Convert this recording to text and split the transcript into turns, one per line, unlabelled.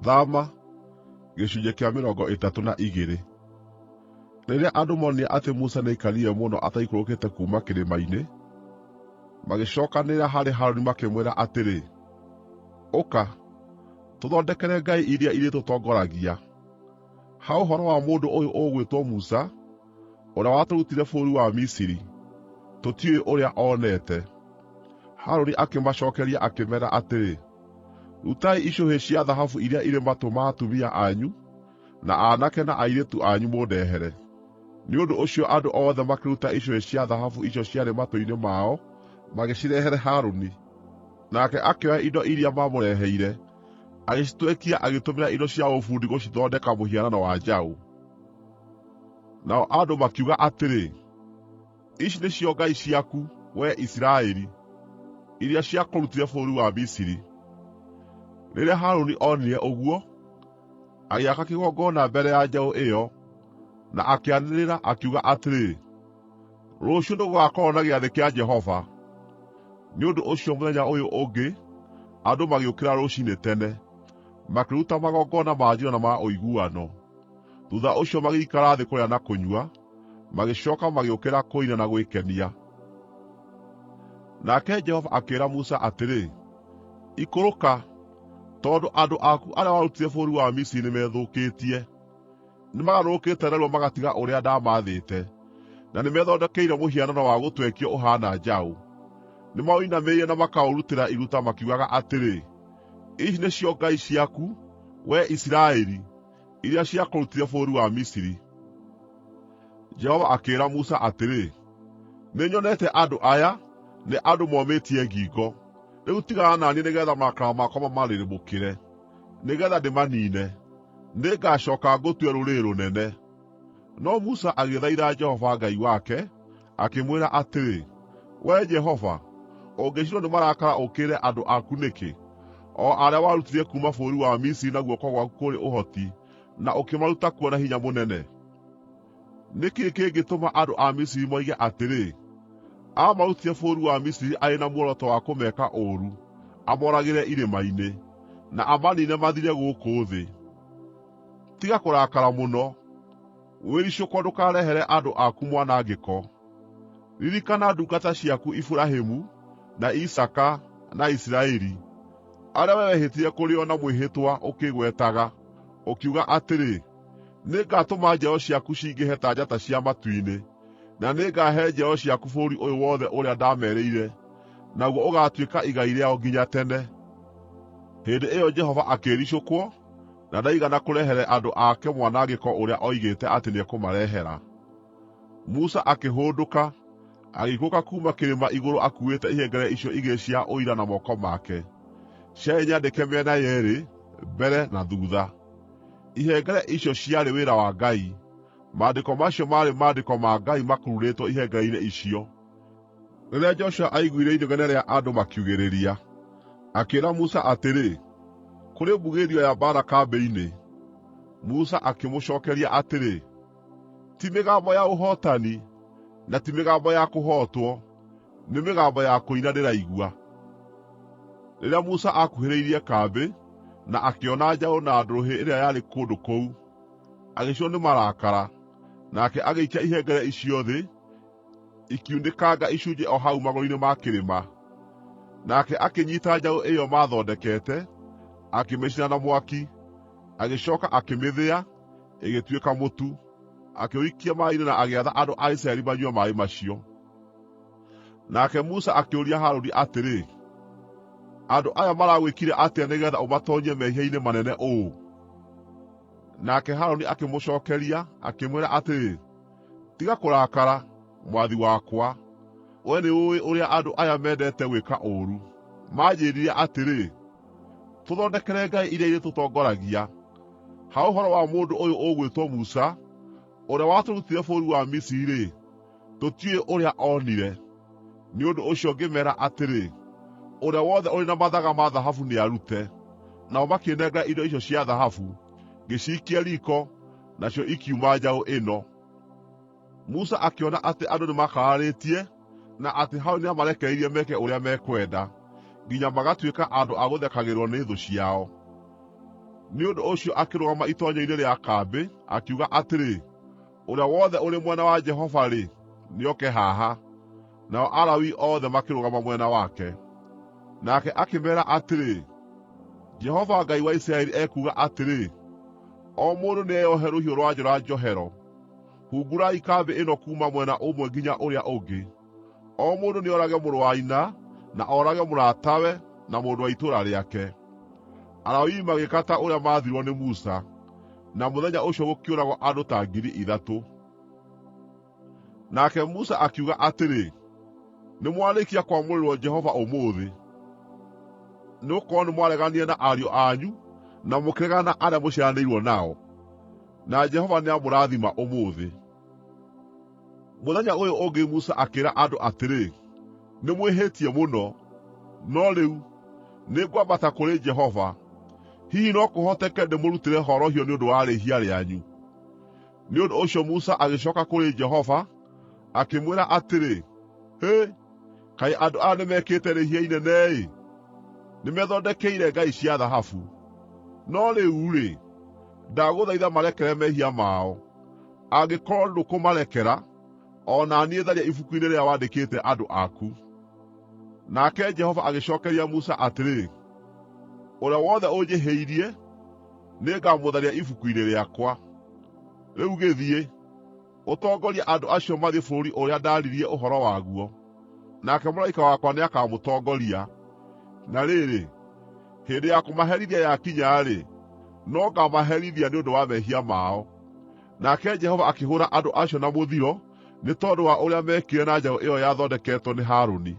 Thama gĩcunjĩ kĩa 32. Rĩrĩa andũ moonire atĩ Musa nĩaikarire mũno ataikũrũkĩte kuuma kĩrĩma-inĩ, magĩcookanĩrĩra harĩ Harũni makĩmwĩra atĩrĩ, “Ũka, tũthondekere ngai iria irĩtũtongoragia. Ha ũhoro wa mũndũ ũyũ ũgwĩtwo Musa, ũrĩa watũrutire bũrũri wa Misiri, tũtiũĩ ũrĩa onete.” Harũni akĩmacookeria akĩmeera atĩrĩ, “Rutai icũhĩ cia thahabu iria irĩ matũ ma atumia anyu, na aanake na airĩtu anyu mũndehere.” Nĩ ũndũ ũcio andũ othe makĩruta icũhĩ cia thahabu icio ciarĩ matũ-inĩ mao magĩcirehere Harũni. Nake akĩoya indo iria maamũreheire, agĩcitwekia agĩtũmĩra indo cia ũbundi gũcithondeka mũhianano wa njaũ. Nao andũ makiuga atĩrĩ, “Ici nĩcio ngai ciaku, wee Isiraeli, iria ciakũrutire bũrũri wa Misiri.” Rĩrĩa Harũni onire ũguo, agĩaka kĩgongona mbere ya njaũ ĩyo, na akĩanĩrĩra, akiuga atĩrĩ, “Rũciũ nĩgũgakorwo na gĩathĩ kĩa Jehova.” Nĩ ũndũ ũcio mũthenya ũyũ ũngĩ andũ magĩũkĩra rũciinĩ tene, makĩruta magongona ma njino na ma ũiguano. Thuutha ũcio magĩikara thĩ kũrĩa na kũnyua, magĩcooka magĩũkĩra kũina na gwĩkenia. Nake Jehova akĩĩra Musa atĩrĩ, “Ikũrũka, tondũ andũ aku arĩa warutire bũrũri wa Misiri nĩmethũkĩtie. Nĩmagarũrũkĩte narua magatiga ũrĩa ndamaathĩte, na nĩmethondekeire mũhianano wa gũtwekio ũhaana njaũ. Nĩmaũinamĩrĩire na makaũrutĩra iruta makiugaga atĩrĩ, ‘Ici nĩcio ngai ciaku, wee Isiraeli, iria ciakũrutire bũrũri wa Misiri.’ ” Jehova akĩĩra Musa atĩrĩ, “Nĩnyonete andũ aya, nĩ andũ momĩtie ngingo. Rĩu tigana na niĩ nĩgeetha marakara makwa mamarĩrĩmbũkĩre, nĩgeetha ndĩmaniine. Nĩngacooka ngũtue rũrĩrĩ rũnene.” No Musa agĩthaitha Jehova Ngai wake, akĩmwĩra atĩrĩ, “Wee Jehova, ũngĩcinwo nĩ marakara ũũkĩrĩre andũ aku nĩkĩ, o arĩa warutire kuuma bũrũri wa Misiri na guoko gwaku kũrĩ ũhoti na ũkĩmaruta kuo na hinya mũnene? Nĩ kĩĩ kĩngĩtũma andũ a Misiri moige atĩrĩ, 'Aamarutire bũrũri wa Misiri arĩ na muoroto wa kũmeka ũũru, amooragĩre irĩma-inĩ, na amaniine mathire gũkũ thĩ?' Tiga kũrakara mũno, wĩricũkwo ndũkarehere andũ aku mwanangĩko. Ririkana ndungata ciaku Iburahĩmu, na Isaaka, na Isiraeli, arĩa wee wehĩtire kũrĩ o na mwĩhĩtwa ũkĩĩgwetaga, ũkiuga atĩrĩ, ‘Nĩngatũma njiaro ciaku cingĩhe ta njata cia matu-inĩ, na nĩngaahe njiaro ciaku bũrũri ũyũ wothe ũrĩa ndamerĩire, naguo ũgaatuĩka igai rĩao nginya tene.’ ” Hĩndĩ ĩyo Jehova akĩĩricũkwo, na ndaigana kũrehere andũ ake mwanangĩko ũrĩa oigĩte atĩ nĩekũmarehera. Musa akĩhũndũka, agĩikũrũka kuuma kĩrĩma igũrũ akuuĩte ihengere icio igĩrĩ cia Ũira na moko make. Ciarĩ nyandĩke mĩena yeerĩ, mbere na thuutha. Ihengere icio ciarĩ wĩra wa Ngai; maandĩko macio maarĩ maandĩko ma Ngai makururĩtwo ihengere-inĩ icio. Rĩrĩa Joshua aiguire inegene rĩa andũ makiugĩrĩria, akĩĩra Musa atĩrĩ, “Kũrĩ mbugĩrĩrio ya mbaara kambĩ-inĩ.” Musa akĩmũcookeria atĩrĩ, “Ti mĩgambo ya ũhootani, na ti mĩgambo ya kũhootwo; nĩ mĩgambo ya kũina ndĩraigua.” Rĩrĩa Musa aakuhĩrĩirie kambĩ, na akĩona njaũ na ndũrũhĩ ĩrĩa yarĩ kũndũ kũu, agĩcinwo nĩ marakara. Nake agĩikia ihengere icio thĩ, ikiunĩkanga icunjĩ o hau magũrũ-inĩ ma kĩrĩma. Nake akĩnyiita njaũ ĩyo maathondekete, akĩmĩcina na mwaki, agĩcooka akĩmĩthĩa, ĩgĩtuĩka mũtu, akĩũikia maaĩ-inĩ na agĩatha andũ a Isiraeli manyue maaĩ macio. Nake Musa akĩũria Harũni atĩrĩ, “Andũ aya maragwĩkire atĩa nĩgeetha ũmatoonyie mehia-inĩ manene ũũ?” Nake Harũni akĩmũcookeria, akĩmwĩra atĩrĩ, “Tiga kũrakara, mwathi wakwa. Wee nĩũũĩ ũrĩa andũ aya mendete gwĩka ũũru. Manjĩĩrire atĩrĩ, ‘Tũthondekere ngai iria irĩtũtongoragia.’ Ha ũhoro wa mũndũ ũyũ ũgwĩtwo Musa, ũrĩa watũrutire bũrũri wa Misiri-rĩ, tũtiũĩ ũrĩa onire.” Nĩ ũndũ ũcio ngĩmeera atĩrĩ, “Ũrĩa wothe ũrĩ na mathaga ma thahabu nĩarute.” Nao makĩĩnengera indo icio cia thahabu, ngĩciikia riiko, nacio ikiuma njaũ ĩno. Musa akĩona atĩ andũ nĩmakararĩtie, na atĩ Harũni nĩamarekereirie meke ũrĩa mekwenda, nginya magatuĩka andũ a gũthekagĩrĩrwo nĩ thũ ciao. Nĩ ũndũ ũcio akĩrũgama itoonyero-inĩ rĩa kambĩ, akiuga atĩrĩ, “Ũrĩa wothe ũrĩ mwena wa Jehova-rĩ, nĩoke haha.” Nao Alawii othe makĩrũgama mwena wake. Nake akĩmeera atĩrĩ, “Jehova Ngai wa Isiraeli ekuuga atĩrĩ, ‘O mũndũ nĩeyohe rũhiũ rwa njora njohero. Hungurai kambĩ ĩno kuuma mwena ũmwe nginya ũrĩa ũngĩ. O mũndũ nĩoorage mũrũ wa nyina, na oorage mũratawe, na mũndũ wa itũũra rĩake.’ ” Alawii magĩĩka ta ũrĩa maathirwo nĩ Musa, na mũthenya ũcio gũkĩũragwo andũ ta 3,000. Nake Musa akiuga atĩrĩ, “Nĩmwarĩkia kwamũrĩrwo Jehova ũmũthĩ, nĩgũkorwo nĩmwareganire na ariũ anyu na mũkĩregana na arĩa mũciaranĩirwo nao, na Jehova nĩamũrathima ũmũthĩ.” Mũthenya ũyũ ũngĩ Musa akĩĩra andũ atĩrĩ, “Nĩmwĩhĩtie mũno. No rĩu, nĩngwambata kũrĩ Jehova. Hihi no kũhoteke ndĩmũrutĩre horohio nĩ ũndũ wa rĩĩhia rĩanyu.” Nĩ ũndũ ũcio Musa agĩcooka kũrĩ Jehova, akĩmwĩra atĩrĩ, “Hĩ, kaĩ andũ aya nĩmekĩte rĩĩhia inene-ĩ! Nĩmethondekeire ngai cia thahabu. No rĩu-rĩ, ndagũthaitha marekere mehia mao. Angĩkorwo ndũkũmarekera, o na niĩ tharia ibuku-inĩ rĩrĩa wandĩkĩte andũ aku.” Nake Jehova agĩcookeria Musa atĩrĩ, “Ũrĩa wothe ũnjĩhĩirie, nĩngamũtharia ibuku-inĩ rĩakwa. Rĩu gĩthiĩ, ũtongorie andũ acio mathiĩ bũrũri ũrĩa ndaaririe ũhoro waguo, nake mũraika wakwa nĩakamũtongoria. Na rĩrĩ, hĩndĩ ya kũmaherithia yakinya-rĩ, no ngaamaherithia nĩ ũndũ wa mehia mao.” Nake Jehova akĩhũũra andũ acio na mũthiro nĩ tondũ wa ũrĩa meekire na njaũ ĩyo yathondeketwo nĩ Harũni.